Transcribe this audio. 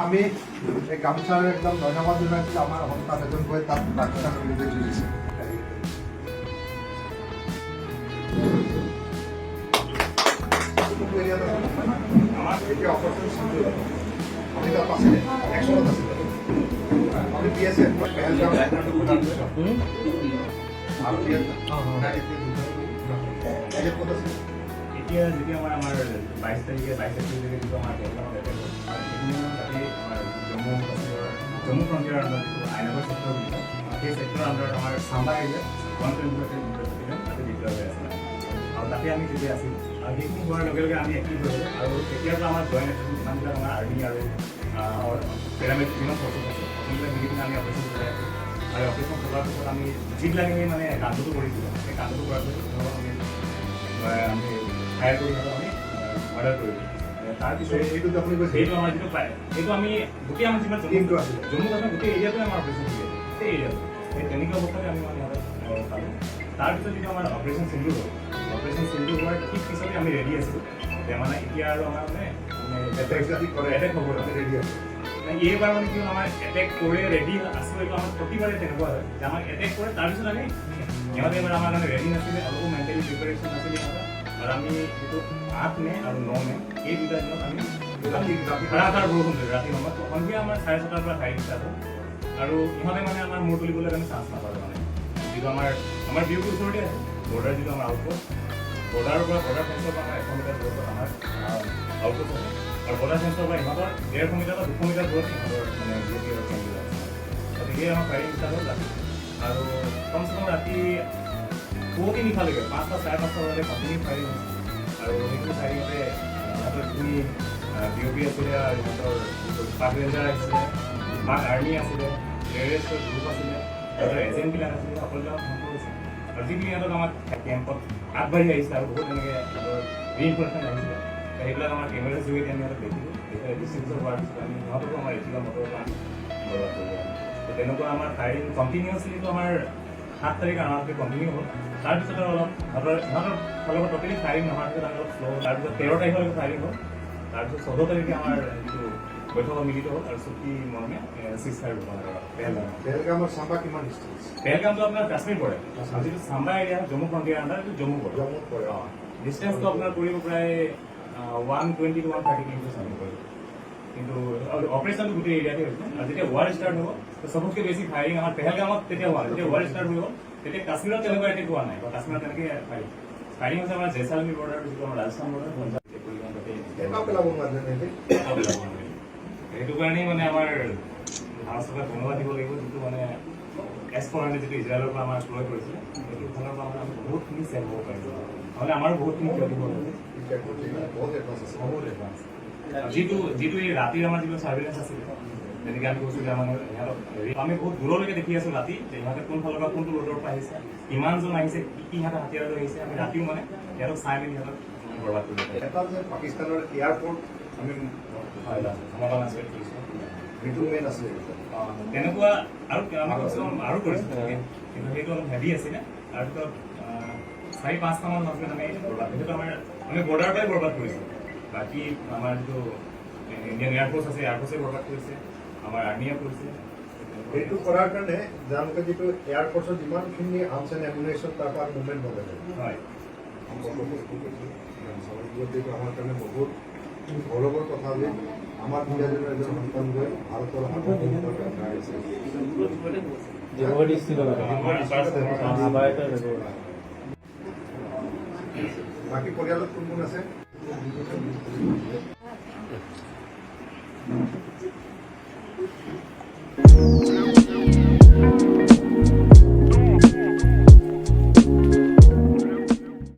আমি এই গামোচাৰে একদম ধন্যবাদ জনাইছিলোঁ। আমাৰ সন্তান এজন গৈ তাত পাকিস্তানৰ বিৰুদ্ধে যুঁজিছে। কোনটো এৰিয়াত আছে? আমাৰ এতিয়া অপাৰেশ্যন সিন্দুৰ, আমি তাত আছিলে, একশ্যনত আছিলে। আমি BSF Pahalgam. ভাৰতীয় এতিয়া ক'ত আছে? এতিয়া যেতিয়া আমাৰ আমাৰ 22 তাৰিখে, 22 এপ্ৰিল তাৰিখে যিটো আমাৰ পেহেলগামত এটেক হ'ল আৰু সেইখিনি সময়ত তাতেই আমাৰ জম্মু কাশ্মীৰৰ জম্মু ফ্ৰণ্টিয়াৰ আণ্ডাৰত যিটো আইনগৰ ছেক্টৰ বুলি কয়, সেই ছেক্টৰৰ আণ্ডাৰত আমাৰ চাম্বা এৰিয়াত 125 বেটেলিয়ন তাতে ডিপ্লয় হৈ আছিলে। আৰু তাতে আমি যেতিয়া আছিলোঁ আৰু সেইখিনি হোৱাৰ লগে লগে আমি এক্টিভ হৈ গ'লোঁ। আৰু তেতিয়াৰ পৰা আমাৰ জইণ্ট এক্সন যিমানবিলাক আমাৰ আৰ্মি আৰু পেৰামিলিটাৰী যিমান ফৰ্চেছ আছে, সকলোবিলাক মিলি পিনে আমি অপাৰেশ্যন চলাই আছোঁ। আৰু অপাৰেশ্যন চলোৱাৰ পিছত আমি যিবিলাকে সেই মানে কাণ্ডটো কৰিছিলে, সেই কাণ্ডটো কৰাৰ পিছত তেওঁলোকক আমি আমি ফায়াৰ কৰি সিহঁতক আমি মাৰ্ডাৰ কৰিলোঁ। তাৰপিছত এইটো আপুনি কৈছে। সেইটো আমাৰ যিটো পায়, সেইটো আমি গোটেই আমাৰ যিমান জম্মু টিমটো আছিলে। জম্মু কাশ্মীৰ গোটেই এৰিয়াটোৱে আমাৰ অপাৰেশ্যন হৈ আছে। গোটেই এৰিয়াটো সেই তেনেকুৱা অৱস্থাতে আমি মানে সিহঁতক পালোঁ। তাৰপিছত যিটো আমাৰ অপাৰেশ্যন সিন্দুৰ হ'ল, অপাৰেশ্যন সিন্দুৰ হোৱাৰ ঠিক পিছতে আমি ৰেডি আছিলোঁ যে মানে এতিয়া আৰু আমাৰ মানে মানে এটেক যদি কৰে, এটেক হ'ব। ৰেডি আছে। মানে এইবাৰ মানে কি হ'ল, আমাৰ এটেক কৰে ৰেডি আছোঁ। এইটো আমাৰ প্ৰতিবাৰে তেনেকুৱা হয় যে আমাক এটেক কৰে, তাৰপিছত আমি সিহঁতে এবাৰ আমাৰ কাৰণে ৰেডি নাছিলে, অলপো মেণ্টেলি প্ৰিপেৰেশ্যন নাছিলে সিহঁতৰ। আৰু আমি যিটো 8 মে' আৰু 9 মে', এই দুটা দিনত আমি ৰাতি ৰাতি ধাৰাসাৰ বৰষুণ দিলে। ৰাতি সময়ত সন্ধিয়া আমাৰ 6:30ৰ পৰা ফায়াৰিং ষ্টাৰ্ট হ'ল আৰু ইহঁতে মানে আমাৰ মূৰ তুলিবলৈ আমি চান্স নাপালোঁ। মানে যিটো আমাৰ আমাৰ বিউটিৰ ওচৰতে আছে বৰ্ডাৰ, যিটো আমাৰ আউটপোষ্ট, বৰ্ডাৰৰ পৰা, বৰ্ডাৰ ফেঞ্চৰ পৰা আমাৰ 100 মিটাৰ দূৰত্বত আমাৰ আউটপোষ্ট আছে আৰু বৰ্ডাৰ ফেঞ্চৰ পৰা ইহঁতৰ 150 মিটাৰ বা 200 মিটাৰ দূৰত ইহঁতৰ মানে বিউটি আৰু কেম্পবিলাক আছে। গতিকে আমাৰ ফায়াৰিং ষ্টাৰ্ট হ'ল ৰাতি আৰু কমচে কম ৰাতি পুৱতি নিশালৈকে 5টা 5:30 বজালৈ কণ্টিনিউ ফায়াৰিং হৈছে। আৰু সেইখিনি ফায়াৰিঙতে ইহঁতৰ যিখিনি বিঅ' পি আছিলে আৰু ইহঁতৰ যিটো পাক ৰেঞ্জাৰ আহিছিলে, পাক আৰ্মি আছিলে, টেৰৰিষ্টৰ গ্ৰুপ আছিলে, সিহঁতৰ এজেণ্টবিলাক আছিলে, সকলোবিলাক ধ্বংস হৈছে। আৰু যিখিনি সিহঁতক আমাক কেম্পত আগবাঢ়ি আহিছিলে আৰু বহুত তেনেকৈ সিহঁতৰ ৰিইনফৰ্চমেণ্ট আহিছিলে, সেইবিলাক আমাৰ কেমেৰাৰ যোগেদি আমি সিহঁতক দেখিলোঁ। দেখি ডিষ্ট্ৰিবিউচন হোৱাৰ পিছত আমি সিহঁতকো আমাৰ এটিকা মটৰৰ পৰা আমি বৰবাদ কৰিলোঁ। তো তেনেকুৱা আমাৰ ফায়াৰিং কণ্টিনিউৱাছলিটো আমাৰ 7 তাৰিখ আৰম্ভ কণ্টিনিউ হ'ল। তাৰপিছত আৰু অলপ সিহঁতৰ ফালৰ পৰা ট'টেলি ফায়াৰিং নোহোৱাৰ পিছত আমি অলপ শ্ল'। তাৰপিছত 13 তাৰিখলৈকে ফায়াৰিং হ'ল। তাৰপিছত 14 তাৰিখে আমাৰ যিটো বৈঠকত মিলিত হ'ল আৰু চুক্তি মৰ্মে চিজ ফায়াৰ ঘোষণা কৰা পেহেলগামত। পেহেলগামৰ চাম্বা কিমান ডিষ্টেঞ্চ? পেহেলগামটো আপোনাৰ কাশ্মীৰ পৰে আৰু যিটো Chamba area Jammu frontier under, এইটো জম্মু পৰে। জম্মুত পৰে। অঁ, ডিষ্টেঞ্চটো আপোনাৰ পৰিব প্ৰায় 120 to 130 kilometre something পৰিব। কিন্তু অপাৰেশ্যনটো গোটেই এৰিয়াতে হৈছে। আৰু যেতিয়া ৱাৰ ষ্টাৰ্ট হ'ব, তো চবতকৈ বেছি ফায়াৰিং আমাৰ পেহেলগামত তেতিয়া হোৱা নাই। যেতিয়া ৱাৰ ষ্টাৰ্ট হৈ গ'ল, তেতিয়া কাশ্মীৰত তেনেকুৱা এটেক হোৱা নাই বা কাশ্মীৰত তেনেকৈ ফায়াৰিং ফায়াৰিং হৈছে আমাৰ জেছালমীৰ বৰ্ডাৰ, যিটো আমাৰ ৰাজস্থান বৰ্ডাৰ, পঞ্জাৱ তাতে। এটাও পেলাব নোৱাৰিলে নেকি? এটাও পেলাব নোৱাৰিলে। সেইটো কাৰণেই মানে আমাৰ ভাৰত চৰকাৰক ধন্যবাদ দিব লাগিব। যিটো মানে S-400 যিটো ইজৰাইলৰ পৰা আমাৰ ক্ৰয় কৰিছিলে, সেইটো ফালৰ পৰা মানে আমি বহুতখিনি ছেভ হ'ব পাৰিছোঁ। নহ'লে আমাৰো বহুতখিনি ক্ষতি হ'ল। বহুত এডভান্স আছে। বহুত এডভান্স। যিটো যিটো এই ৰাতিৰ আমাৰ যিটো চাৰ্ভেলেঞ্চ আছিলে, যেনেকে আমি কৈছোঁ যে আমাৰ সিহঁতক হেৰি আমি বহুত দূৰলৈকে দেখি আছোঁ ৰাতি যে সিহঁতে কোন ফালৰ পৰা, কোনটো ৰোডৰ পৰা আহিছে, কিমানজন আহিছে, কি কি সিহঁতে হাতিয়াৰ লৈ আহিছে। আমি ৰাতিও মানে সিহঁতক চাই মেলি সিহঁতক বৰবাদ কৰিব পাৰিছোঁ। এটা যে পাকিস্তানৰ এয়াৰপৰ্ট আমি হয়, আমাৰ লাঞ্চ কৰিছোঁ। সেইটো মেইন আছিলে। অঁ, তেনেকুৱা আৰু আমি কিছুমান আৰু কৰিছোঁ তেনেকে, কিন্তু সেইটো অলপ হেভি আছিলে। তাৰপিছত চাৰি পাঁচটামান লঞ্চমেণ্ট আমি বৰবাদ, সেইটো আমাৰ আমি বৰ্ডাৰৰ পৰাই বৰবাদ কৰিছোঁ। বাকী আমাৰ যিটো ইণ্ডিয়ান এয়াৰফ'ৰ্চ আছে, এয়াৰফ'ৰ্চে বৰবাদ কৰিছে, আমাৰ আৰ্মিয়ে কৰিছে। সেইটো কৰাৰ কাৰণে তেওঁলোকে যিটো এয়াৰফ'ৰ্চৰ যিমানখিনি আৰ্মছ এণ্ড এমুনেশ্যন, তাৰ পৰা মুভমেণ্ট বন্ধ কৰে। এইটো আমাৰ কাৰণে বহুত গৌৰৱৰ কথা যে আমাৰ দুলীয়াজানৰ এজন সন্তান গৈ ভাৰতৰ সাৰ্বভৌমত্বৰ কাৰণে আহিছে। ডিব্ৰুগড় ডিষ্ট্ৰিক্টৰ। আমাৰ আবাৰতে। বাকী পৰিয়ালত কোন কোন আছে?